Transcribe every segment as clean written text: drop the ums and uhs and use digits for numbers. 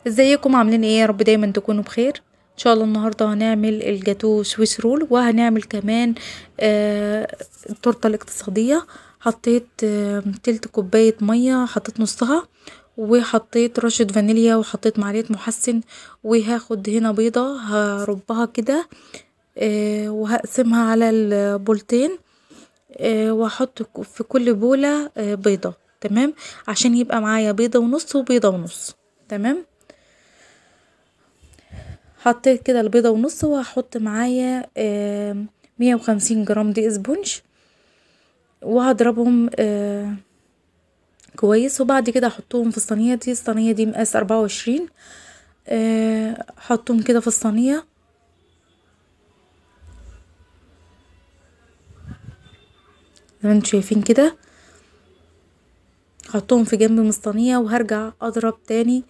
ازيكم عاملين ايه؟ يا رب دايما تكونوا بخير ان شاء الله. النهارده هنعمل الجاتو Swiss roll، وهنعمل كمان التورتة الاقتصادية. حطيت تلت كوباية مية، حطيت نصها، وحطيت رشه فانيليا، وحطيت معلقه محسن، وهاخد هنا بيضة هربها كده وهقسمها على البولتين، وهحط في كل بوله بيضة، تمام، عشان يبقى معايا بيضة ونص وبيضه ونص. تمام، حطيت كده البيضة ونص، وهحط معايا 150 جرام دقيق sponge، وهضربهم كويس. وبعد كده احطهم في الصينية دي. الصينية دي مقاس 24، حطهم كده في الصينية. زي ما انتم شايفين كده، حطهم في جنب من الصينية، وهرجع اضرب تاني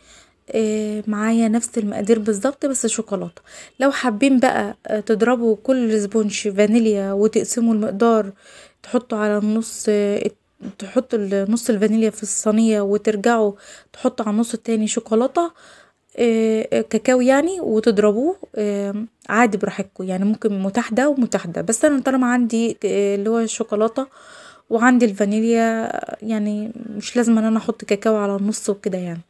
معايا نفس المقادير بالظبط بس شوكولاتة. لو حابين بقى تضربوا كل sponge فانيليا وتقسموا المقدار، تحطوا على النص، تحطوا نص الفانيليا في الصينية وترجعوا تحطوا على النص التاني شوكولاتة كاكاو يعني، وتضربوه عادي براحتكم يعني، ممكن متاح ده ومتاح ده، بس انا طالما عندي اللي هو الشوكولاتة وعندي الفانيليا يعني مش لازم ان انا احط كاكاو على النص وكده يعني.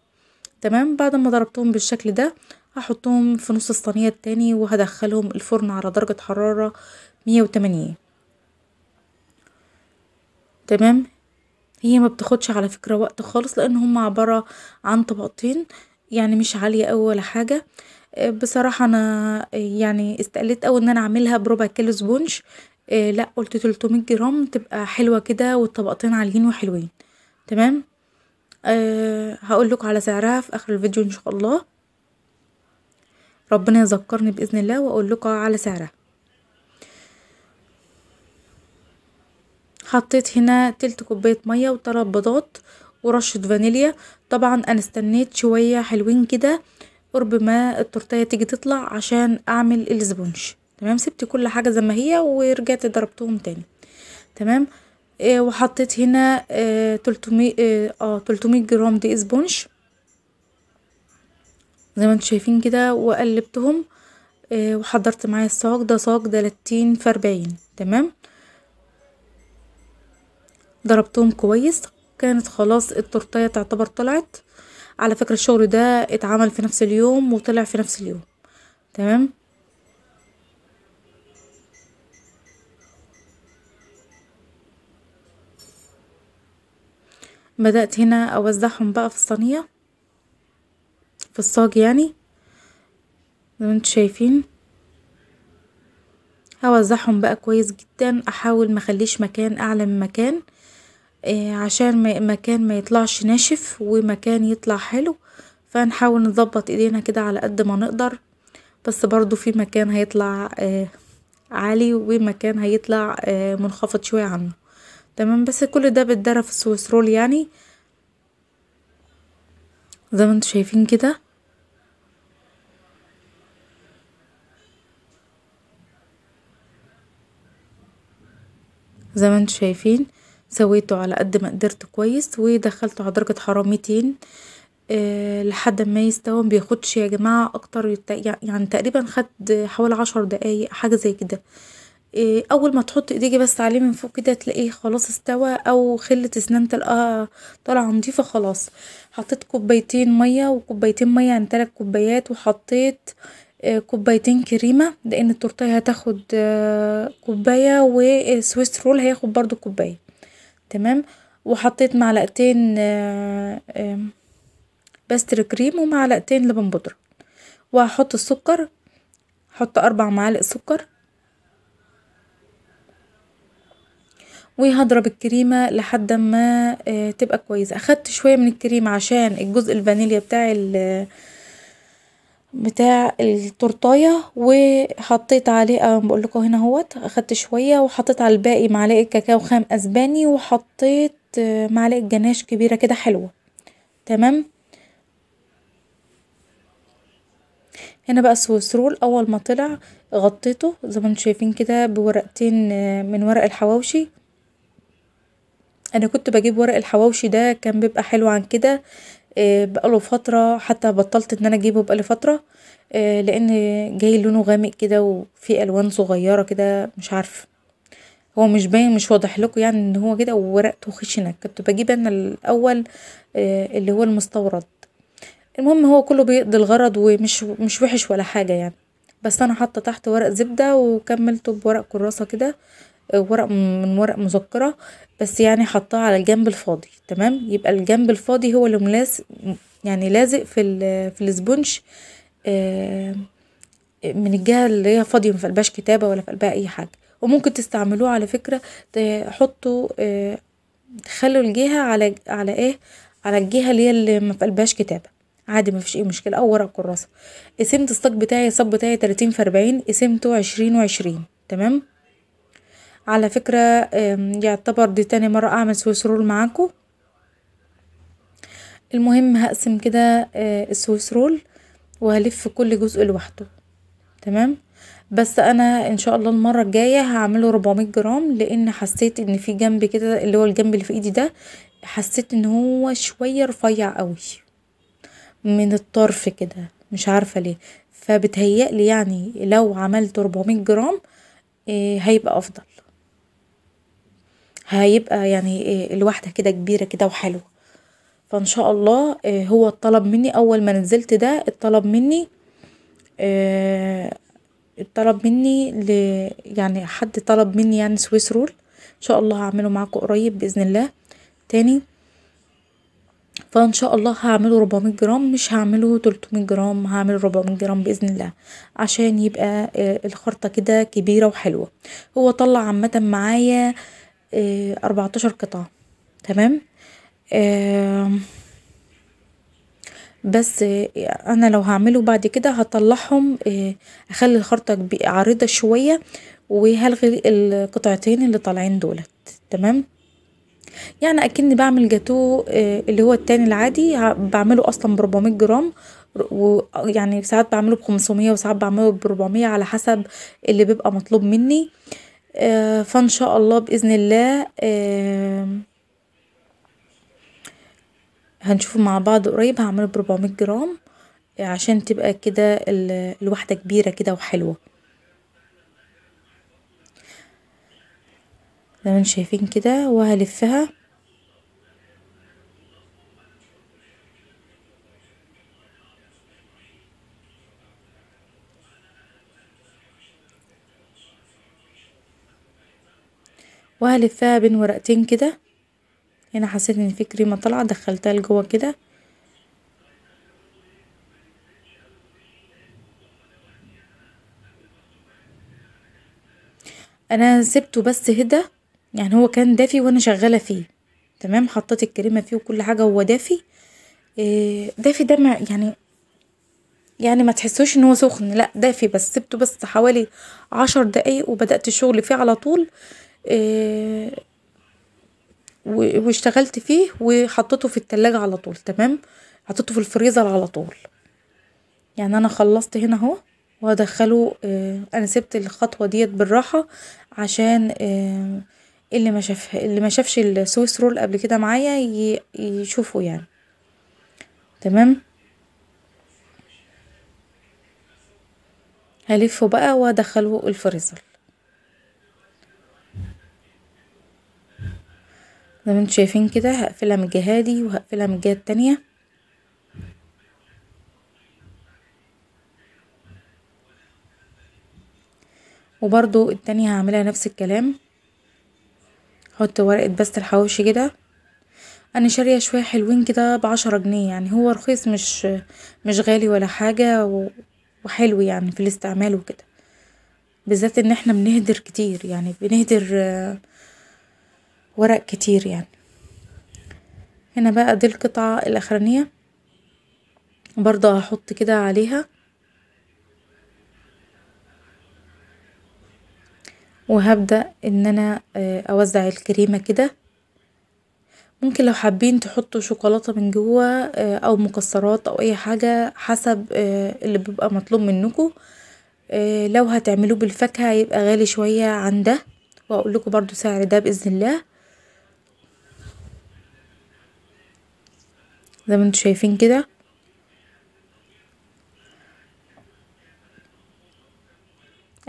تمام، بعد ما ضربتهم بالشكل ده هحطهم في نص الصينية التاني، وهدخلهم الفرن على درجة حرارة 180. تمام، هي ما بتاخدش على فكرة وقت خالص، لان هم عبارة عن طبقتين يعني، مش عالية اوي ولا حاجة. بصراحة انا يعني استقليت اوي ان انا اعملها بربع كيلو sponge، لا قلت 300 جرام تبقى حلوة كده، والطبقتين عاليين وحلوين. تمام، هقول لكم على سعرها في اخر الفيديو ان شاء الله، ربنا يذكرني باذن الله واقول لكم على سعرها. حطيت هنا تلت كوباية مية وثلاث بيضات ورشه فانيليا. طبعا انا استنيت شوية حلوين كده قرب ما التورتيه تيجي تطلع عشان اعمل ال sponge. تمام، سبت كل حاجة زي ما هي ورجعت ضربتهم تاني. تمام، وحطيت هنا 300 جرام دقيق sponge زي ما انتم شايفين كده، وقلبتهم. وحضرت معايا الصاج ده، صاج 30 في 40. تمام، ضربتهم كويس، كانت خلاص التورتيه تعتبر طلعت. على فكرة الشغل ده اتعمل في نفس اليوم وطلع في نفس اليوم. تمام، بدأت هنا اوزعهم بقى في الصينية، في الصاج يعني زي ما انتم شايفين. هوزعهم بقى كويس جدا، احاول ما اخليش مكان اعلى من مكان، عشان مكان ما يطلعش ناشف ومكان يطلع حلو. فنحاول نظبط ايدينا كده على قد ما نقدر، بس برضو في مكان هيطلع عالي ومكان هيطلع منخفض شوية عنه. تمام، بس كل ده بيتدرى في ال Swiss roll يعني زي ما انتم شايفين كده. زي ما انتم شايفين سويته على قد ما قدرت كويس، ودخلته على درجة حرارة 200 لحد ما يستوي. ما بياخدش يا جماعة اكتر، يعني تقريبا خد حوالي 10 دقايق حاجة زي كده. اول ما تحط ايديكي بس عليه من فوق كده تلاقيه خلاص استوى، او خلة اسنان تلقاها طالعه نضيفه خلاص. حطيت كوبايتين مية وكوبايتين مية يعني 3 كوبايات، وحطيت كوبايتين كريمة لان التورتيه هتاخد كوباية، وال Swiss roll هياخد برضو كوباية. تمام، وحطيت معلقتين pastry cream ومعلقتين لبن بودره، وهحط السكر، هحط 4 معالق سكر، وهضرب الكريمة لحد ما تبقى كويسة. اخدت شوية من الكريمة عشان الجزء الفانيليا بتاع التورتايه، وحطيت عليه بقول لكم هنا اهوت، اخدت شوية وحطيت على الباقي معلقه كاكاو خام اسباني، وحطيت معلقه جناش كبيرة كده حلوة. تمام، هنا بقى ال Swiss roll اول ما طلع غطيته زي ما انتم شايفين كده بورقتين من ورق الحواوشي. انا كنت بجيب ورق الحواوشي ده كان بيبقى حلو عن كده، بقاله فترة، حتى بطلت ان انا اجيبه بقالي فترة، لان جاي لونه غامق كده وفي الوان صغيرة كده، مش عارفه هو مش باين مش واضح لكم يعني ان هو كده، وورقته خشنه. كنت بجيب انا الاول اللي هو المستورد. المهم هو كله بيقضي الغرض ومش مش وحش ولا حاجة يعني، بس انا حاطه تحت ورق زبدة وكملته بورق كراسة كده، ورق من ورق مذكره، بس يعني حطاه على الجنب الفاضي. تمام، يبقى الجنب الفاضي هو اللي ملاز يعني لازق في ال sponge من الجهة اللي هي فاضية، ما في قلبهاش كتابه ولا في قلبها اي حاجة. وممكن تستعملوه على فكرة، تحطوا تخلوا الجهة على ايه، على الجهة اللي هي اللي ما في قلبهاش كتابه، عادي ما فيش اي مشكلة، او ورق كراسة. قسمت الصاج بتاعي، الصاج بتاعي 30 في 40، قسمته 20 و20. تمام، على فكرة يعتبر دي تاني مرة اعمل Swiss roll معاكم. المهم هقسم كده ال Swiss roll وهلف كل جزء لوحده. تمام، بس انا ان شاء الله المرة الجاية هعمله 400 جرام، لان حسيت ان في جنب كده اللي هو الجنب اللي في ايدي ده، حسيت ان هو شوية رفيع قوي من الطرف كده، مش عارفه ليه، فبتهيألي يعني لو عملت 400 جرام هيبقى افضل، هيبقى يعني الواحدة كده كبيرة كده وحلوه. فان شاء الله هو الطلب مني اول ما نزلت ده، الطلب مني يعني حد طلب مني يعني Swiss roll، ان شاء الله هعمله معاكم قريب باذن الله تاني. فان شاء الله هعمله 400 جرام، مش هعمله 300 جرام، هعمله 400 جرام باذن الله، عشان يبقى الخرطة كده كبيرة وحلوه. هو طلع عامة معايا 14 قطعه. تمام، بس انا لو هعمله بعد كده هطلعهم، اخلي الخرطة عريضة شوية وهلغي القطعتين اللي طالعين دولت. تمام، يعني اكني بعمل جاتو اللي هو التاني العادي، بعمله اصلا ب400 جرام، ويعني ساعات بعمله ب500 وساعات بعمله ب400 على حسب اللي بيبقى مطلوب مني. فان شاء الله باذن الله هنشوفه مع بعض قريب. هعمله ب400 جرام عشان تبقى كده الواحدة كبيرة كده وحلوه زي ما انتم شايفين كده. وهلفها وهلفها بين ورقتين كده. هنا حسيت ان في كريمة طالعه، دخلتها لجوه كده. انا سبته بس هدا، يعني هو كان دافي وانا شغالة فيه. تمام، حطيت الكريمة فيه وكل حاجة، هو دافي. دافي ده ما يعني ما تحسوش ان هو سخن، لا دافي، بس سبته بس حوالي 10 دقايق وبدات الشغل فيه على طول. واشتغلت فيه وحطيته في التلاجة على طول. تمام، حطيته في الفريزر على طول. يعني انا خلصت هنا اهو وهدخله. انا سبت الخطوة ديت بالراحة عشان اللي ما شافش ال Swiss roll قبل كده معايا يشوفه يعني. تمام، هلفه بقى وادخله الفريزر زي ما انتم شايفين كده. هقفلها من الجهة دي وهقفلها من الجهة التانية. وبرضو التانية هعملها نفس الكلام، احط ورقة بس الحواوشي كده. انا شارية شوية حلوين كده ب10 جنيه، يعني هو رخيص مش غالي ولا حاجة، وحلو يعني في الاستعمال وكده، بالذات ان احنا بنهدر كتير، يعني بنهدر ورق كتير يعني. هنا بقى دي القطعة الاخرانية برضه هحط كده عليها، وهبدأ ان انا اوزع الكريمة كده. ممكن لو حابين تحطوا شوكولاتة من جوه او مكسرات او اي حاجة حسب اللي بيبقى مطلوب منكم. لو هتعملوه بالفاكهة يبقى غالي شوية عن ده، واقول لكم برضو سعر ده بإذن الله. زي ما انتوا شايفين كده.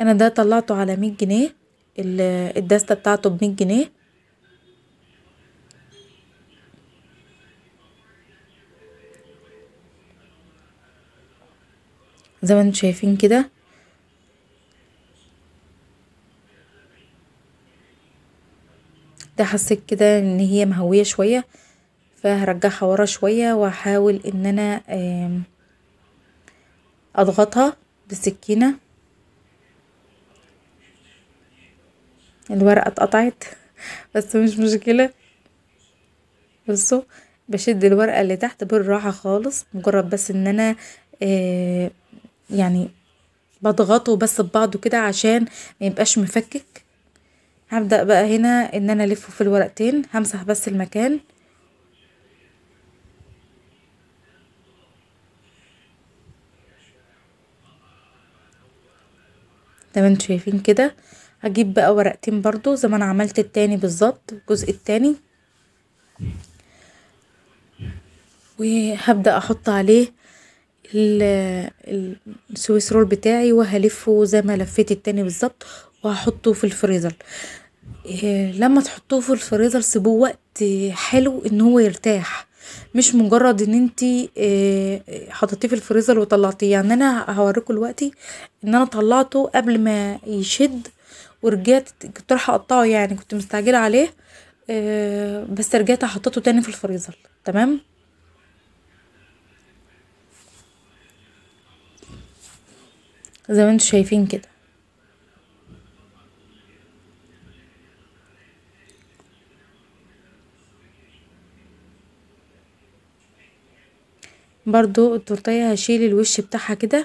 انا ده طلعته على 100 جنيه، الدستة بتاعته ب100 جنيه. زي ما انتوا شايفين كده. ده حسيت كده ان هي مهوية شوية، فهرجعها ورا شوية وهحاول ان انا اضغطها بالسكينة. الورقة اتقطعت بس مش مشكلة. بصوا بشد الورقة اللي تحت بالراحة خالص، مجرد بس ان انا يعني بضغطه بس ببعضه كده عشان ما يبقاش مفكك. هبدأ بقى هنا ان انا الفه في الورقتين، همسح بس المكان. تمام انتوا شايفين كده. هجيب بقى ورقتين برضو زي ما انا عملت التاني بالظبط، الجزء التاني، وهبدأ احط عليه ال Swiss roll بتاعي، وهلفه زي ما لفيت التاني بالظبط، وهحطه في الفريزر. لما تحطوه في الفريزر سيبوه وقت حلو ان هو يرتاح، مش مجرد ان انتي حطيتيه في الفريزر وطلعتيه. يعني انا هوريكم دلوقتي ان انا طلعته قبل ما يشد، ورجعت كنت رايحة اقطعه، يعني كنت مستعجلة عليه، بس رجعت حطيته تاني في الفريزر. تمام زي ما انتوا شايفين كده. برضو التورتيه هشيل الوش بتاعها كده.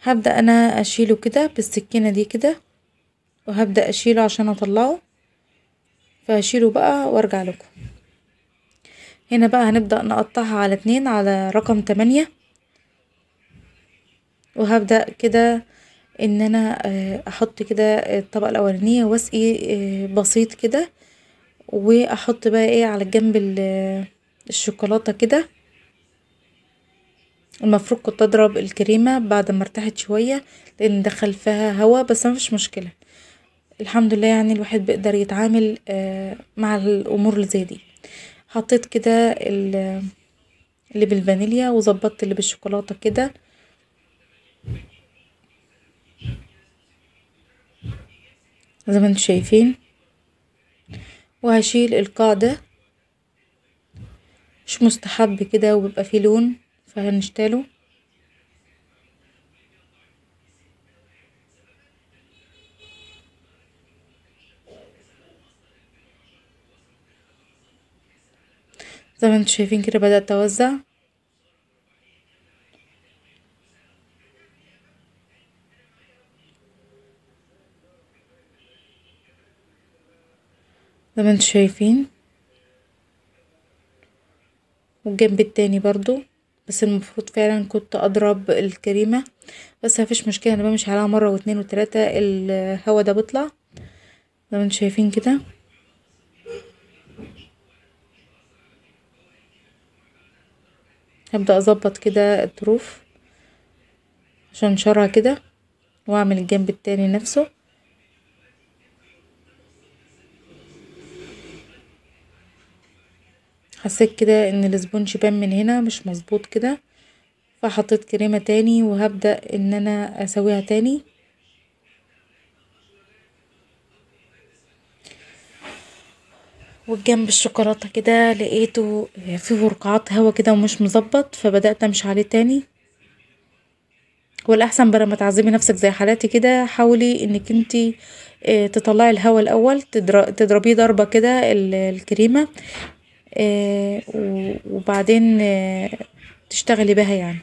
هبدأ انا اشيله كده بالسكينة دي كده، وهبدأ اشيله عشان اطلعه، فهشيله بقى وارجع لكم. هنا بقى هنبدأ نقطعها على 2 على رقم 8، وهبدأ كده ان انا احط كده الطبقة الاولانية واسقي بسيط كده، واحط بقى ايه على الجنب الشوكولاتة كده. المفروض كنت اضرب الكريمة بعد ما ارتاحت شوية لان دخل فيها هوا، بس مفيش مشكلة الحمد لله، يعني الواحد بيقدر يتعامل مع الامور اللي زي دي. حطيت كده اللي بالفانيليا، وظبطت اللي بالشوكولاتة كده. زي ما انتم شايفين. وهشيل القاع ده، مش مستحب كده وبيبقى فيه لون، فهنشتاله. زي ما انتم شايفين كده بدأت اوزع. زي ما انتم شايفين. والجنب التاني برضو، بس المفروض فعلا كنت اضرب الكريمة، بس مفيش مشكلة، انا بمشي عليها مرة واتنين وتلاتة، الهوا ده بيطلع زي ما انتم شايفين كده. هبدأ اظبط كده الطروف عشان انشرها كده، واعمل الجنب التاني نفسه. حسيت كده ان ال sponge بان من هنا مش مظبوط كده، فحطيت كريمة تاني، وهبدأ ان انا اسويها تاني. والجنب الشوكولاتة كده لقيته فيه فرقعات هوا كده ومش مظبط، فبدأت امشي عليه تاني. والاحسن بدل ما تعذبي نفسك زي حالاتي كده، حاولي انك انتي تطلعي الهوا الاول، تضربيه ضربة كده الكريمة، وبعدين تشتغلي بها يعني.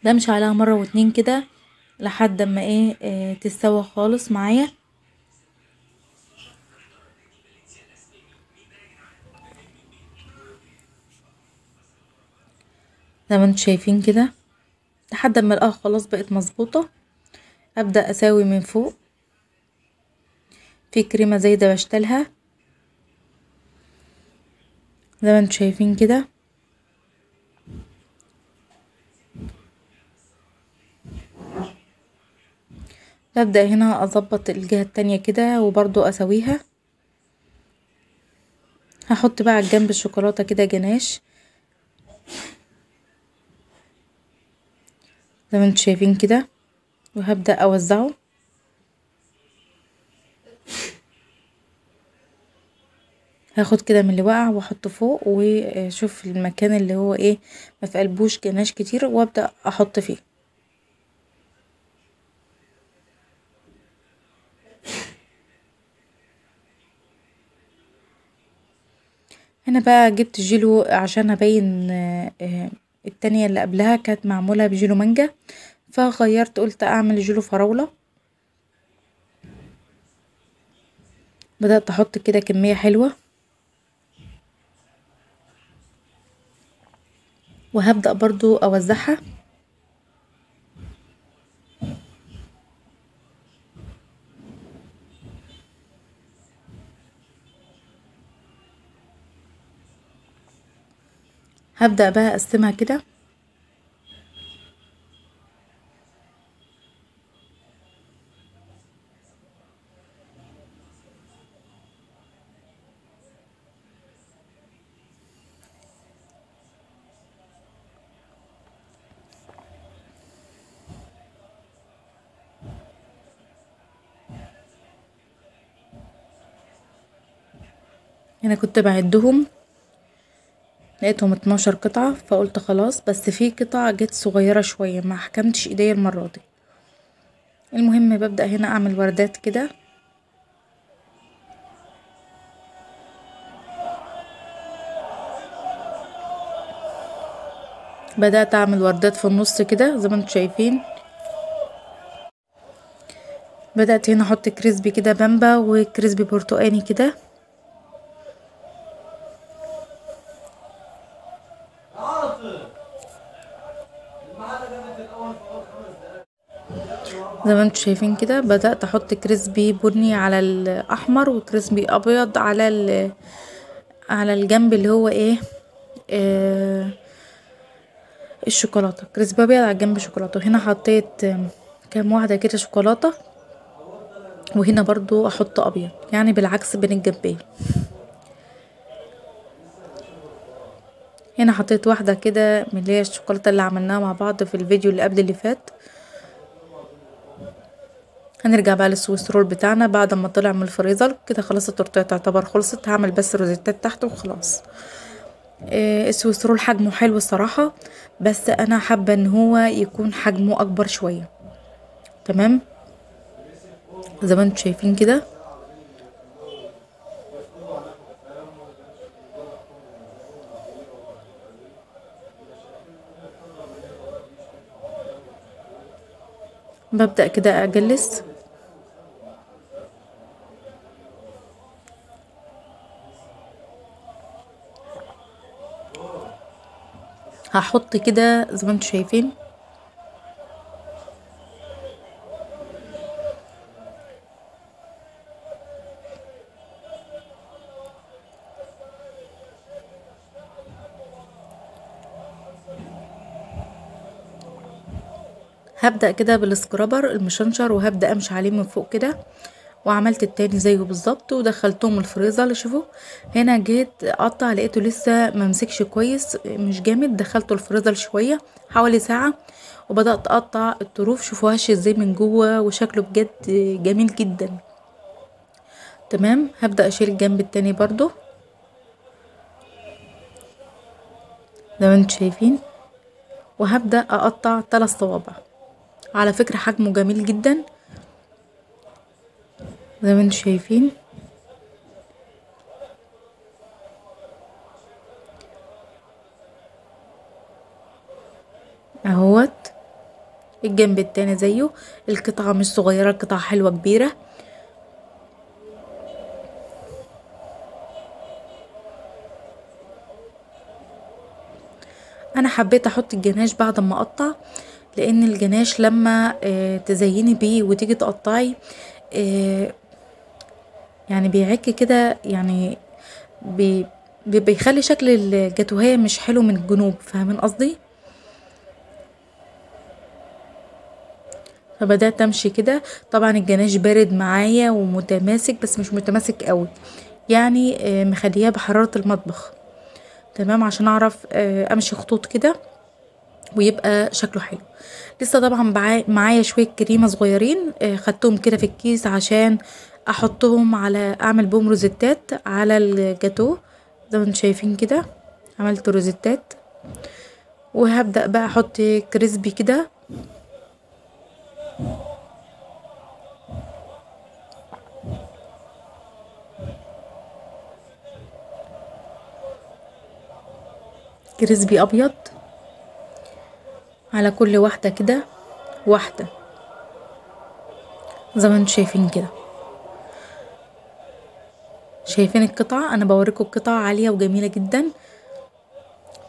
بمشي عليها مرة واتنين كده لحد ما ايه تستوى خالص معايا. زي ما انتم شايفين كده لحد ما الاقيها خلاص بقت مظبوطة. ابدا اساوي من فوق، في كريمة زايدة بشتلها زي ما انتم شايفين كده. ببدأ هنا اظبط الجهة التانية كده وبرضو اسويها. هحط بقى على الجنب الشوكولاتة كده جناش زي ما انتم شايفين كده، وهبدأ اوزعه. هاخد كده من اللي وقع واحطه فوق، واشوف المكان اللي هو ايه ما في قلبوش جناش كتير وابدأ احط فيه. هنا بقى جبت جيلو عشان ابين التانية اللي قبلها كانت معمولة بجيلو مانجا، فغيرت قلت اعمل جيلو فراولة. بدأت احط كده كمية حلوة، وهبدأ برضو اوزعها. هبدأ بقى اقسمها كده. هنا كنت بعدهم لقيتهم 12 قطعة، فقلت خلاص، بس في قطع جت صغيرة شوية ما حكمتش ايديا المرة دي. المهم ببدأ هنا اعمل وردات كده. بدأت اعمل وردات في النص كده زي ما انتم شايفين. بدأت هنا احط crispy كده بامبا و crispy برتقاني كده. زي ما انتم شايفين كده بدأت احط crispy بني على الاحمر و crispy ابيض على على الجنب اللي هو ايه الشوكولاتة، crispy ابيض على الجنب شوكولاتة. وهنا حطيت كام واحدة كده شوكولاتة، وهنا برضو احط ابيض، يعني بالعكس بين الجنبين. هنا حطيت واحدة كده من اللي هي الشوكولاتة اللي عملناها مع بعض في الفيديو اللي قبل اللي فات. هنرجع بقى لل Swiss roll بتاعنا بعد ما طلع من الفريزر كده. خلاص التورتيه تعتبر خلصت، هعمل بس روزيتات تحت وخلاص. ال Swiss roll حجمه حلو الصراحة، بس انا حابة ان هو يكون حجمه اكبر شوية. تمام زي ما انتم شايفين كده. ببدأ كده اجلس. هحط كده زي ما انتم شايفين. هبدأ كده بالسكرابر المشنشر وهبدأ امشي عليه من فوق كده، وعملت التاني زيه بالظبط ودخلتهم الفريزر. شوفوا هنا جيت اقطع لقيته لسه ما مسكش كويس، مش جامد، دخلته الفريزر شوية حوالي ساعة وبدات اقطع الطروف. شوفوا هش ازاي من جوه وشكله بجد جميل جدا. تمام هبدا اشيل الجنب التاني برضو زي ما انتم شايفين، وهبدا اقطع 3 صوابع. على فكرة حجمه جميل جدا زي ما انتم شايفين. اهوت. الجنب التاني زيه. القطعة مش صغيرة، القطعة حلوة كبيرة. انا حبيت احط الجناش بعد ما اقطع، لان الجناش لما تزيني بيه وتيجي تقطعي يعني بيعك كده، يعني بيخلي شكل الجاتوهية مش حلو من الجنوب، فاهمين قصدي؟ فبدأت امشي كده. طبعا الجناش بارد معايا ومتماسك، بس مش متماسك قوي، يعني مخلياه بحرارة المطبخ، تمام، عشان اعرف امشي خطوط كده ويبقى شكله حلو. لسه طبعا معايا شوية كريمة صغيرين، خدتهم كده في الكيس عشان احطهم على، اعمل بهم روزيتات على الجاتو زي ما انتم شايفين كده. عملت روزيتات، وهبدأ بقى احط crispy كده. crispy ابيض على كل واحدة كده، واحدة زي ما انتم شايفين كده. شايفين القطعة؟ انا بوريكم القطعة عالية وجميلة جدا.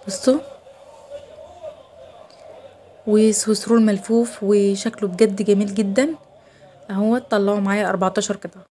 بصوا، و Swiss roll ملفوف وشكله بجد جميل جدا اهو. طلعوا معايا 14 قطعة.